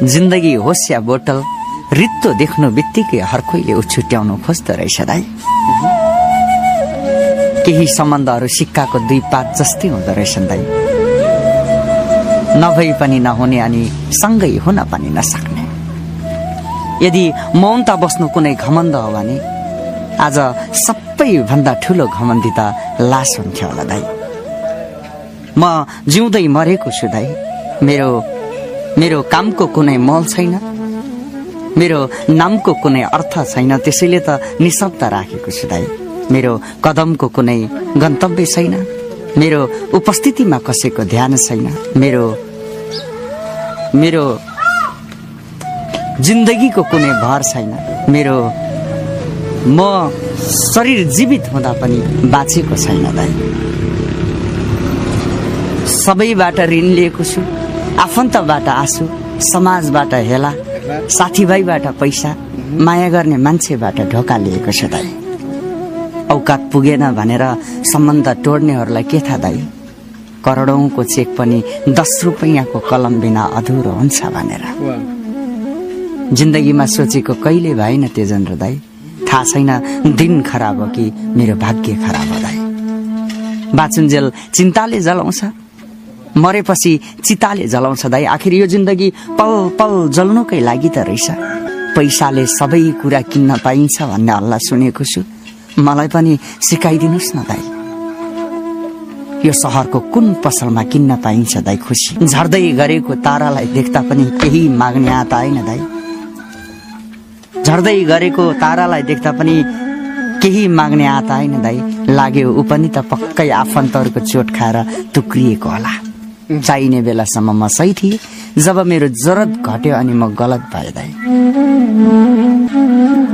जिन्दगी होस् या बोतल, रित्तो देख्नु बित्तिकै हर कोहीले उछुट्याउनु खोज्दो रहेछ दाइ। केही सम्बन्धहरू सिक्काको दुई पात जस्तै हुँदो रहेछन् दाइ। नभई पनि नहुने अनि सँगै हुन पनि नसक्ने। यदि मौनता बस्नु कुनै घमण्ड हो भने आज सबैभन्दा ठुलो घमण्डी त लास हुन्थ्यो होला दाइ। म जिउँदै मरेको छु दाइ। मेरो कामको कुनै मोल छैन, मेरो नामको कुनै अर्थ छैन, त्यसैले त निशब्द राखेको छु दाइ। मेरो कदमको कुनै गन्तव्य छैन, मेरो उपस्थितिमा कसैको ध्यान छैन, मेरो जिन्दगीको कुनै भर छैन, म शरीर जीवित हुँदा पनि बाँचेको छैन दाइ। सबैबाट ऋण लिएको छु, आफन्तबाट आँसु, समाजबाट हेला, साथीभाइबाट पैसा, माया गर्ने मान्छेबाट ढोका लिएको छु दाइ। औकात पुगेन भनेर सम्बन्ध तोड्नेहरूलाई के थाहा दाइ, करोडौंको चेक पनि 10 रुपैयाँको कलम बिना अधुरो हुन्छ भनेर। जिन्दगीमा सोचेको कहिले भएन तेजेन्द्र दाइ। थाहा छैन दिन खराब हो कि मेरो भाग्य खराब हो दाइ। बाँचुन्जेल चिन्ताले जलाउँछ, मरेपछि चिताले जलाउँछ दाइ। आखिर यो जिन्दगी पल पल जल्नुकै लागि त रहेछ। पैसाले सबै कुरा किन्न पाइन्छ भन्ने हल्ला सुनेको छु, मलाई पनि सिकाइदिनुस् न दाइ। यो शहरको कुन पसलमा किन्न पाइन्छ दाइ खुसी? झर्दै गरेको तारालाई देख्दा पनि केही माग्ने आत आएन दाइ। झर्दै गरेको तारालाई देख्दा पनि केही माग्ने आत आएन दाइ। लाग्यो ऊ पनि त पक्कै आफन्तहरूको चोट खाएर टुक्रिएको होला। चाहिने बेलासम्म म सही थिएँ, जब मेरो जरुरत घट्यो अनि म गलत भए दाइ।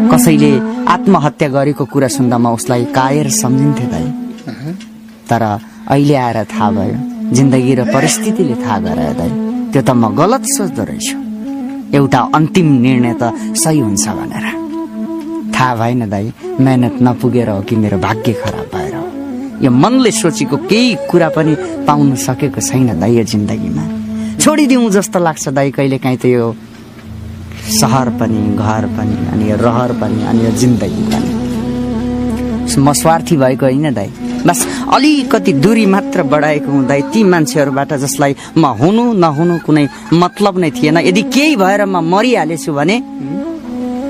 कसैले आत्महत्या गरेको कुरा सुन्दा म उसलाई कायर सम्झिन्थे दाइ। तर अहिले आएर थाहा भयो, जिन्दगी र परिस्थितिले थाहा गरायो दाइ, त्यो त म गलत सोच्दो रहेछु। एउटा अन्तिम निर्णय त सही हुन्छ भनेर। थाहा भएन दाइ, मेहनत नपुगेर हो कि मेरो भाग्य खराब भएर हो। यो मनले सोचेको केही कुरा पनि पाउन सकेको छैन दाइ यो जिन्दगीमा। छोडिदिउँ जस्तो लाग्छ दाइ कहिलेकाहीँ त यो सहर पनि, घर पनि, अनि यो रहर पनि, अनि यो जिन्दगी पनि। म स्वार्थी भएको होइन दाइ, बस अलिकति दूरी मात्र बढाएको हुँदा ती मान्छेहरूबाट जसलाई म हुनु नहुनु कुनै मतलब नै थिएन, यदि केही भएर म मरिहालेछु भने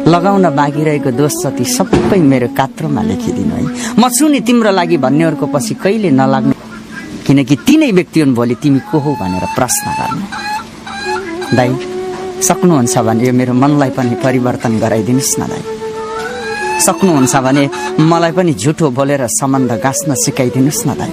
लगाउन बाँकी रहेको दोष जति सबै मेरो कात्रोमा लेखिदिनु है। म छु नि तिम्रो लागि भन्नेहरूको पछि कहिले नलाग्नु, किनकि तिनै व्यक्ति हुन् भोलि तिमी को हो भनेर प्रश्न गर्नु। दाइ सक्नुहुन्छ भने यो मेरो मनलाई पनि परिवर्तन गराइदिनुहोस् न दाइ। सक्नुहुन्छ भने मलाई पनि झुटो बोलेर सम्बन्ध गाँच्न सिकाइदिनुहोस् न दाइ।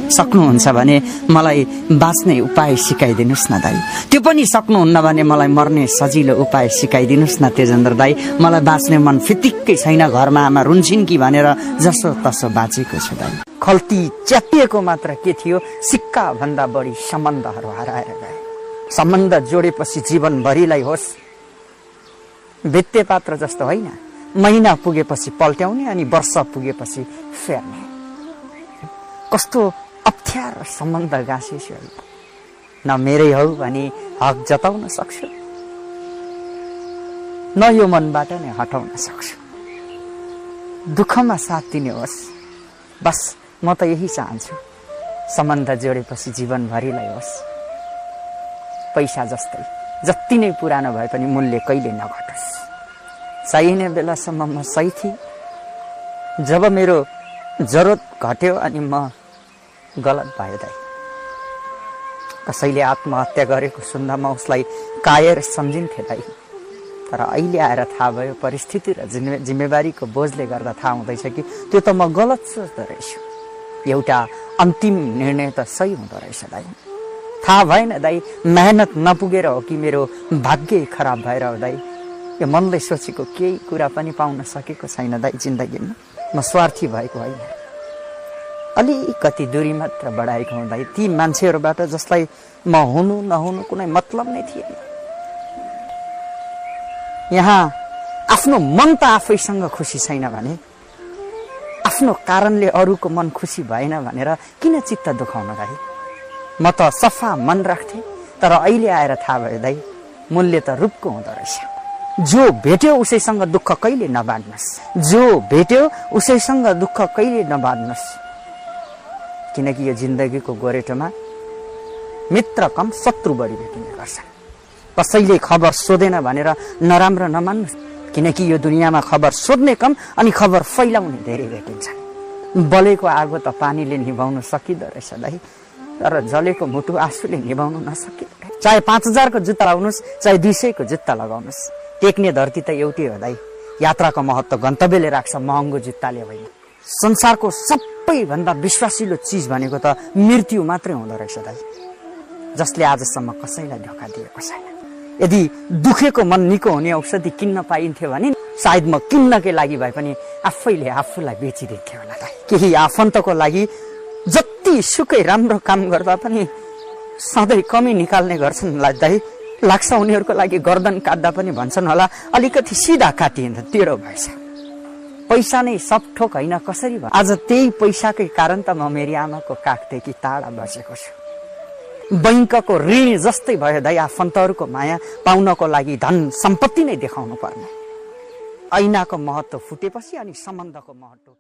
सक्नुहुन्छ भने मलाई बाँच्ने उपाय सिकाइदिनुहोस् न दाइ। त्यो पनि सक्नुहुन्न भने मलाई मर्ने सजिलो उपाय सिकाइदिनुहोस् न तेजेन्द्र दाइ। मलाई बाँच्ने मन फितिक्कै छैन, घरमा आमा रुन्छिन् कि भनेर जसो तसो बाँचेको छु दाइ। खल्ती च्यातिएको मात्र के थियो, सिक्का भन्दा बढी सम्बन्धहरू हराएर गए। सम्बन्ध जोडेपछि जीवनभरिलाई होस्, भित्ते पात्र जस्तो होइन, महिना पुगेपछि पल्ट्याउने अनि वर्ष पुगेपछि फेर्ने। कस्तो अप्ठ्यारो सम्बन्ध गाँसेछु। न मेरै हो भने हक जताउन सक्छु, न यो मनबाट नै हटाउन सक्छु। दुःखमा साथ दिने होस्, बस म त यही चाहन्छु। सम्बन्ध जोडेपछि जीवनभरिलाई होस्। पैसा जस्तै जति नै पुरानो भए पनि मूल्य कहिले नघटोस्। चाहिने बेलासम्म म सही थिएँ, जब मेरो जरुरत घट्यो अनि म गलत भयो दाइ। कसैले आत्महत्या गरेको सुन्दा म उसलाई कायर सम्झिन्थे दाइ। तर अहिले आएर थाहा भयो, परिस्थिति र जिम्मेवारीको बोझले गर्दा थाहा हुँदैछ कि त्यो त म गलत सोच्दो रहेछु। एउटा अन्तिम निर्णय त सही हुँदो रहेछ दाइ। थाहा भएन दाइ, मेहनत नपुगेर हो कि मेरो भाग्य खराब भएर हो दाइ। यो मनले सोचेको केही कुरा पनि पाउन सकेको छैन दाइ जिन्दगीमा। म स्वार्थी भएको होइन, अलिकति दूरी मात्र बढाएको हुँदा ती मान्छेहरूबाट जसलाई म हुनु नहुनु कुनै मतलब नै थिएन। यहाँ आफ्नो मन त आफैसँग खुसी छैन भने, आफ्नो कारणले अरूको मन खुसी भएन भनेर किन चित्त दुखाउन दाइ? म त सफा मन राख्थेँ, तर अहिले आएर थाहा भयो दाइ, मूल्य त रूपको हुँदो रहेछ। जो भेट्यो उसैसँग दुःख कहिले नबाड्नुहोस्, जो भेट्यो उसैसँग दुःख कहिले नबाड्नुहोस्, किनकि यो जिन्दगीको गोरेटोमा मित्र कम शत्रु बढी भेटिने गर्छ। कसैले खबर सोधेन भनेर नराम्रो नमान्नुहोस्, किनकि यो दुनियाँमा खबर सोध्ने कम अनि खबर फैलाउने धेरै भेटिन्छ। बलेको आगो त पानीले निभाउन सकिँदो रहेछ दाइ, तर जलेको मुटु आँसुले निभाउन नसकिँदो रहेछ। चाहे 5000 को जुत्ता लगाउनुहोस्, चाहे 200 को जुत्ता लगाउनुहोस्, टेक्ने धरती त एउटै हो दाइ। यात्राको महत्त्व गन्तव्यले राख्छ, महँगो जुत्ताले होइन। संसारको सबैभन्दा विश्वासिलो चिज भनेको त मृत्यु मात्रै हुँदो रहेछ दाइ, जसले आजसम्म कसैलाई धोका दिएको छैन। यदि दुखेको मन निको हुने औषधि किन्न पाइन्थ्यो भने सायद म किन्नकै लागि भए पनि आफैले आफूलाई बेचिदिन्थेँ होला दाइ। केही आफन्तको लागि जति सुकै राम्रो काम गर्दा पनि सधैँ कमी निकाल्ने गर्छन् दाइ। लाग्छ उनीहरूको लागि गर्दन काट्दा पनि भन्छन् होला अलिकति सिधा काटिन्छ, टेढो भएछ। पैसा नै सब ठोक होइन कसरी भयो? आज त्यही पैसाकै कारण त म मेरी आमाको काखदेखि टाढा बसेको छु। बैंकको ऋण जस्तै भयो दाइ आफन्तहरूको माया पाउनको लागि धन सम्पत्ति नै देखाउनु पर्ने। ऐनाको महत्त्व फुटेपछि अनि सम्बन्धको महत्त्व